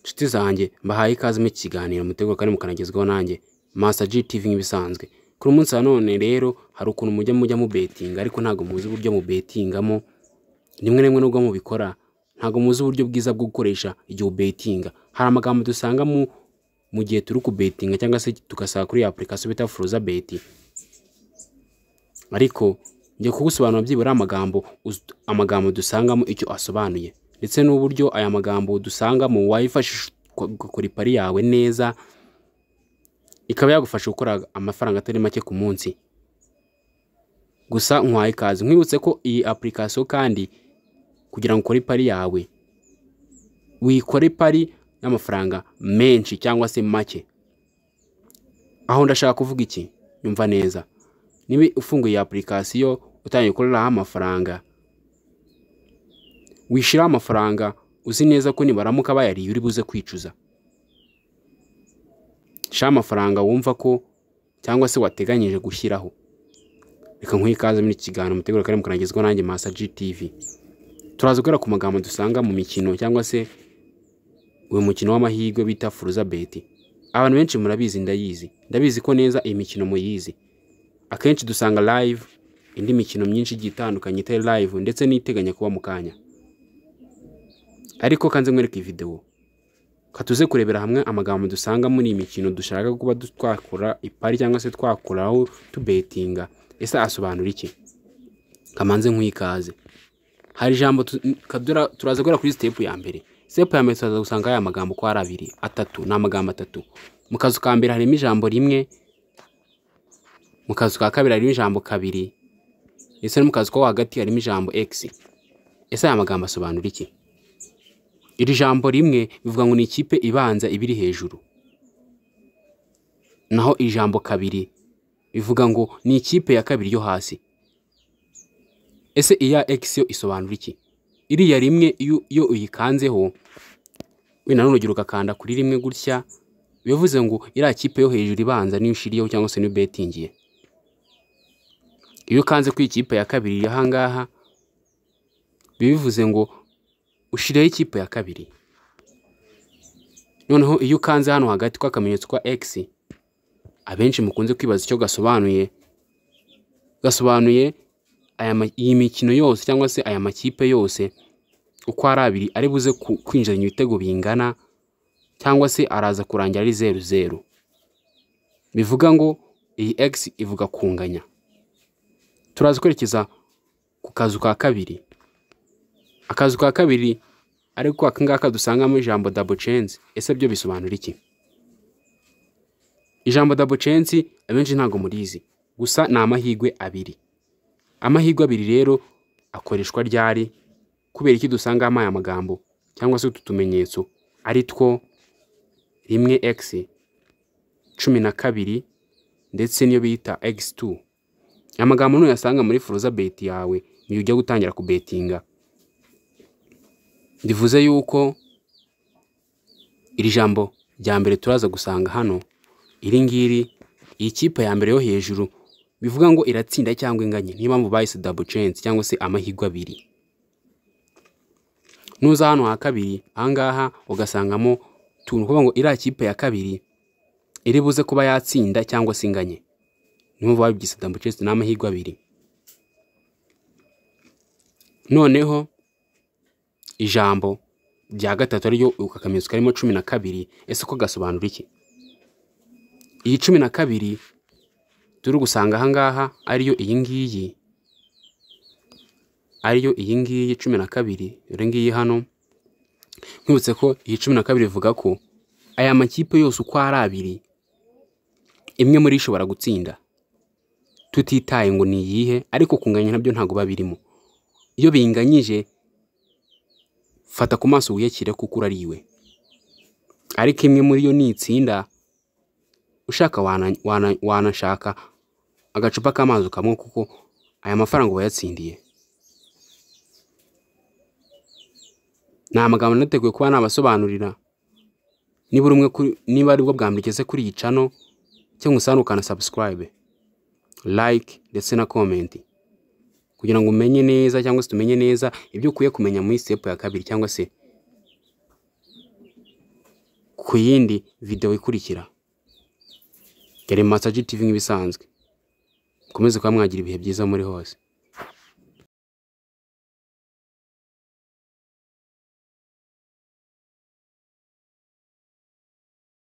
Nshuti zanjye, mbahaye ikaze mu kiganiro mutegura kandi mukanagezwaho nanjye Master G TV nk'ibisanzwe. Kuri umunsi wa none rero hari ukuntu mujya mubetinga, ariko ntabwo muzi uburyo mubetingamo. Rimwe na rimwe nubwo mubikora ntabwo muzi uburyo bwiza bwo gukoresha igihe ubetinga. Hari amagambo dusanga mu gihe turi kubetinga cyangwa se tugasanga kuri application bita Forzza Bet, ariko ngiye kugusobanura byibura amagambo dusangamo icyo asobanuye, ndetse n'uburyo aya magambo dusangamo wayifashisha ugakora ipari yawe neza, ikaba yagufasha gukora amafaranga atari make ku munsi. Gusa nkwaye ikaze, nkwibutse ko iyi application kandi kugira ngo ukore ipari yawe wikore ipari y'amafaranga menshi cyangwa se make. Aho ndashaka kuvuga iki? Nyumva neza. Niba ufunguye iyi application utangiye gukoreraho amafaranga, wishyiraho amafaranga uzi neza ko nibaramuka bayariye uri buze kwicuza. Shyiraho amafaranga wumva ko cyangwa se wateganyije gushyiraho. Reka nkuhe ikaze muri iki kiganiro mutegura kandi mukanagezwaho nanjye Master G TV. Turaza guhera ku magambo dusanga mu mikino cyangwa se uyu mukino w'amahirwe bita Forzza Bet. Abantu benshi murabizi, ndayizi, ndabizi ko neza iyi mikino muyizi. Akenshi dusanga live indi mikino myinshi igiye itandukanye itari live ndetse n'iteganya kuba mu kanya. Ariko kanze nkwereke iyi video, katuze kurebera hamwe amagambo dusanga muri iyi mikino dushaka kuba twakora ipari cyangwa se twakoraho tubetinga. Ese asobanura iki? Kamanze nkwikaze. Hari ijambo turaza guhera kuri step ya mbere. Step ya mbere turaza gusanga aya magambo ko ari abiri, atatu, ni amagambo atatu. Mu kazu ka mbere harimo ijambo rimwe, mu kazu ka kabiri harimo ijambo kabiri, ndetse no mu kazu ko hagati harimo ijambo X. Ese aya magambo asobanura iki? Iri jambo rimwe bivuga ngo ni ikipe ibanza ibiri hejuru, naho ijambo kabiri bivuga ngo ni ikipe ya kabiri yo hasi. Ese iya X yo isobanura iki? Iriya rimwe iyo uyikanzeho, wenda n'urugero ugakanda kuri rimwe gutya, bivuze ngo iriya kipe yo hejuru ibanza niyo ushiriyeho cyangwa se niyo betingiye. Iyo ukanze ku ikipe ya kabiri aha ngaha, bivuze ngo ushiriyeho ikipe ya kabiri. Noneho iyo ukanze hano hagati kw'akamenyetso ka X, abenshi mukunze kwibaza icyo gasobanuye. Gasobanuye iyi mikino yose cyangwa se aya makipe yose uko ari abiri ari buze kwinjiranya ibitego bingana, cyangwa se araza kurangira ari 0-0. Bivuga ngo iyi X ivuga kunganya. Turaza kwerekeza ku kazu ka kabiri. Akazu ka kabiri ariko aka ngaka dusangamo ijambo double chance. Ese byo bisobanura iki? Ijambo double chance abenshi ntabwo murizi, gusa ni amahirwe abiri. Amahirwe abiri rero akoreshwa ryari? Kubera iki dusangamo aya magambo cyangwa se utu tumenyetso ari two rimwe X, 12 ndetse niyo bita X2. Aya magambo nuyasanga muri Forzza Bet yawe niyo ujya gutangira kubetinga. Bivuze yuko iri jambo rya mbere turaza gusanga hano, iri ngiri, iyi kipe ya mbere yo hejuru, bivuga ngo iratsinda cyangwa inganye. Niyo mpamvu bahise double chance cyangwa se amahirwe abiri. Nuza hano ha kabiri aha ngaha ugasangamo tuntu kuvuga ngo iriya kipe ya kabiri iri buze kuba yatsinda cyangwa se inganye. Niyo mpamvu babyise double chance, ni amahirwe abiri. Noneho ijambo rya gatatu ariryo akamenyetso karimo 12, ese ko gasobanura iki? Iyi 12 turi gusanga aha ngaha ariyo iyi ngiyi, ariyo iyi ngiyi 12, dore ngiyi hano. Nkwibutse ko iyi 12 ivuga ko aya makipe yose uko ari abiri, imwe muri ishobora gutsinda, tutitaye ngo ni iyihe, ariko kunganya nabyo ntabwo biba birimo. Iyo binganyije fata ku maso wiyakire kuko urariwe, ariko imwe muri yo nitsinda, ushaka wanashaka agacupa k'amazi ukamwe, kuko aya mafaranga wayatsindiye. Ni amagambo nateguye kuba nabasobanurira. Niba uri umwe kuri, niba aribwo bwa mbere ugeze kuri iyi channel, cyangwa usanga ukana subscribe, like ndetse na comment, kugira ngo umenye neza cyangwa se tumenye neza ibyo ukwiye kumenya muri step ya kabiri cyangwa se ku yindi video ikurikira. Yari Master G TV nk'ibisanzwe. Mukomeze kuba mwagira ibihe byiza muri hose.